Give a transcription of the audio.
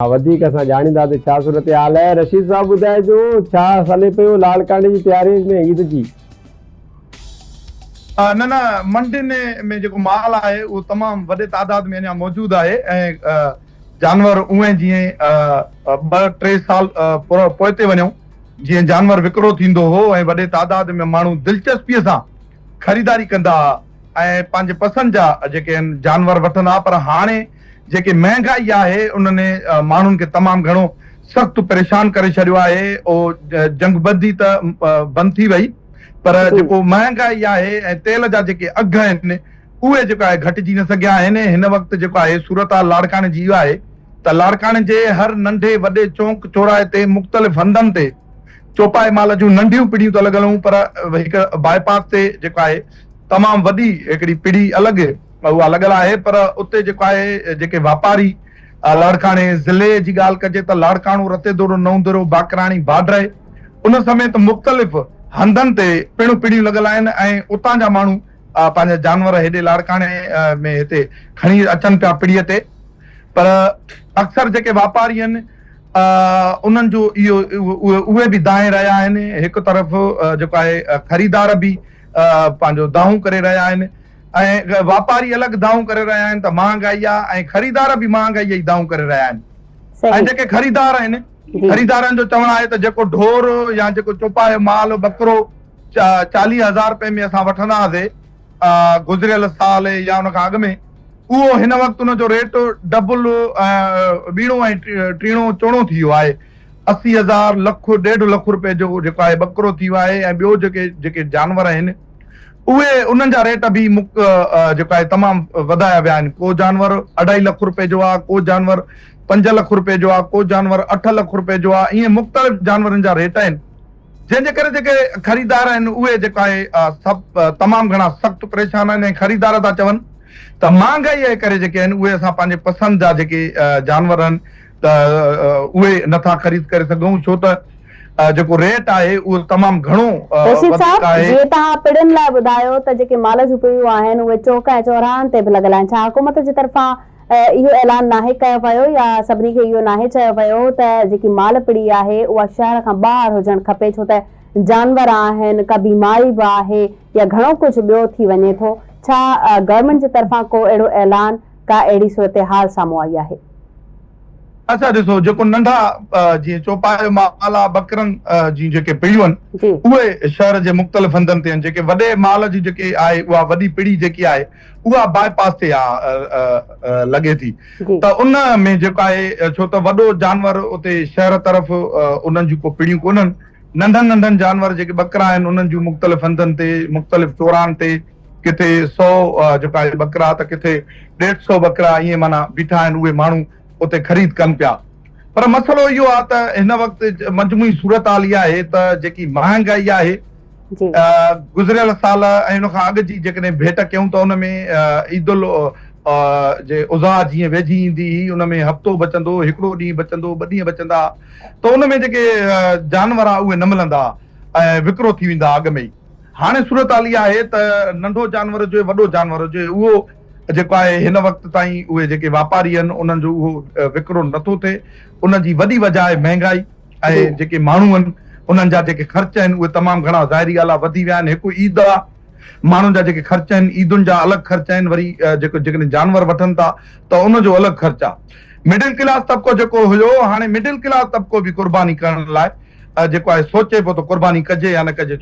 وڌيڪ اسان ڄاڻينداسين ڇا صورتحال آهي. رشيد صاحب ٻڌائجو ڇا هلي پيو لاڙڪاڻي جي تياري ۾ عيد جي. نه نه منڊين ۾ جيڪو مال آهي اهو تمام وڏي تعداد ۾ اڃا موجود آهي ۽ جانور اونئين جيئن ٻه ٽي سال پوئتي وڃون جيئن جانور وڪرو ٿيندو هو ۽ وڏي تعداد ۾ ماڻهو دلچسپي سان خريداري ڪندا ها ۽ پنهنجي پسند جا جيڪي آهن جانور وٺندا پر هاڻي جيڪي مهنگائي آهي انهن ماڻهن کي تمام گهڻو سخت پريشان ڪري ڇڏيو آهي اهو جنگ بندي ته بند ٿي وئي پر جيڪو مهنگائي آهي ۽ تيل جا جيڪي اگهه آهن اهي جيڪو آهي گهٽجي نه سگهيا آهن هن وقت جيڪو آهي صورتحال لاڙڪاڻي جي اها آهي ته لاڙڪاڻي جي هر ننڍي وڏي چونڪ چوراهي تي مختلف هنڌن تي چوپائي مال جون ننڍيون پڙيون ته لڳل هيون پر هڪ باء پاس تي جيڪو آهي تمام وڏي هڪڙي پڙي الڳ اها لڳل آهي پر اتي جيڪو آهي جيڪي واپاري لاڙڪاڻي ضلعي جي ڳالهه ڪجي ته لاڙڪاڻو، رتيدورو، نئون درو، باقراڻي، باڊرئي ان سميت مختلف هنڌن تي پڻ پڙيون لڳل آهن ۽ اتان جا ماڻهو پنهنجا جانور هيڏي لاڙڪاڻي ۾ هتي کڻي اچن پيا پڙي تي پر اڪثر جيڪي واپاري آهن انهن جو اهو اهي به دانهين رهيا آهن هڪ طرف جيڪو آهي خريدار به پنهنجو دانهون ڪري رهيا آهن ۽ واپاري الڳ دانهون ڪري رهيا آهن ته مهانگائي آهي ۽ خريدار به مهانگائي جي دانهون ڪري رهيا آهن ۽ جيڪي خريدار آهن خريدارن جو چوڻ آهي ته جيڪو ڍور يا جيڪو چوپايو مال ٻڪرو 40 هزار روپئي ۾ اسان وٺندا هئاسي گذريل سال يا ان کان اڳ ۾ اهو هن وقت ان جو ريٽ ڊبل ٻيڻو ۽ ٽيڻو چوڻو ٿي ويو آهي 80 هزار، لک، ڏيڍ لک روپئي جو جيڪو آهي ٻڪرو ٿي ويو آهي ۽ ٻيو جيڪي جيڪي جانور آهن اهي انهن جا ريٽ به جيڪو آهي تمام وڌايا ويا آهن ڪو جانور اڍائي لک روپئي جو آهي ڪو جانور 5 لک روپئي جو آهي ڪو جانور 8 لک روپئي جو آهي ائين مختلف جانورن جا ريٽ آهن جنهن جي ڪري جيڪي خريدار آهن اهي جيڪو آهي سڀ تمام گهڻا سخت پريشان آهن ۽ خريدار ٿا چون ته مهانگائي جي ڪري جيڪي آهن اهي اسان پنهنجي پسند جا جيڪي جانور آهن ته اهي نٿا خريد ڪري سگهون ڇو ته جيڪو ريٽ آهي اهو تمام گهڻو رشيد وڌيڪ صاحب آهي. جيئن توهان پڙين لاء ٻڌايو ته جيڪي مال جون پڙيون آهن اهي چوڪ ۽ چوراهن تي به لڳل آهن ڇا حڪومت جي طرفان اهو اعلان ناهي ڪيو ويو يا سڀني کي اهو ناهي چيو ويو ته جيڪي مال پڙي آهي اها شهر کان ٻاهر هجڻ کپي ڇو ته جانور آهن ڪا بيماري به آهي يا گهڻو ڪجهه ٻيو ٿي وڃي ٿو ڇا گورنمينٽ جي طرفان ڪو اهڙو اعلان ڪا اهڙي صورتحال سامهون آئي آهي. اڇا ڏسو جيڪو ننڍا جيئن چوپايو مال آ ٻڪرن جون جيڪي پڙيون آهن اهي شهر جي مختلف هنڌن تي آهن جيڪي وڏي مال جي جيڪي آهي اها وڏي پڙي جيڪي آهي اها باء پاس تي آ لڳي ٿي ته ان ۾ جيڪو آهي ڇو ته وڏو جانور اتي شهر طرف انهن جون ڪو پڙيون ڪونهن ننڍن ننڍن جانور جيڪي ٻڪرا آهن انهن جون مختلف هنڌن تي مختلف چوراهن تي ڪٿي سو جيڪو آهي ٻڪرا ته ڪٿي ڏيڍ سو ٻڪرا ائين معنيٰ بيٺا آهن اهي ماڻهو اتي خريد ڪن پيا پر مسئلو اهو آهي ته هن وقت مجموعي صورتحال اها آهي ته جيڪي مهانگائي آهي گذريل سال ۽ ان کان اڳ جي جيڪڏهن ڀيٽ ڪيون ته ان ۾ عيد ال جي اضحيٰ جيئن ويجهي ايندي هئي ان ۾ هفتو بچندو هڪڙو ڏينهن بچندو ٻه ڏينهن بچندا ته ان ۾ جيڪي جانور آهي اهي نه ملندا ۽ وڪرو ٿي ويندا اڳ ۾ ئي هاڻي صورتحال اها آهي ته ننڍو جانور هجي وڏو جانور هجي اهو جيڪو آهي هن وقت تائين اهي جيڪي واپاري آهن انهن جو اهو وڪرو نٿو ٿئي ان جي وڏي وجه آهي مهنگائي ۽ جيڪي ماڻهو آهن انهن جا جيڪي خرچ آهن اهي تمام گهڻا ظاهري ڳالهه آهي وڌي ويا آهن هڪ عيد آهي ماڻهن جا جيڪي خرچ آهن عيدن جا الڳ خرچ آهن وري جيڪو جيڪڏهن جانور وٺن ٿا ته ان جو الڳ خرچ آهي مڊل ڪلاس طبقو جيڪو هيو هاڻي مڊل ڪلاس طبقو به قرباني ڪرڻ لاء جيڪو آهي سوچي پيو ته قرباني ڪجي يا نه ڪجي.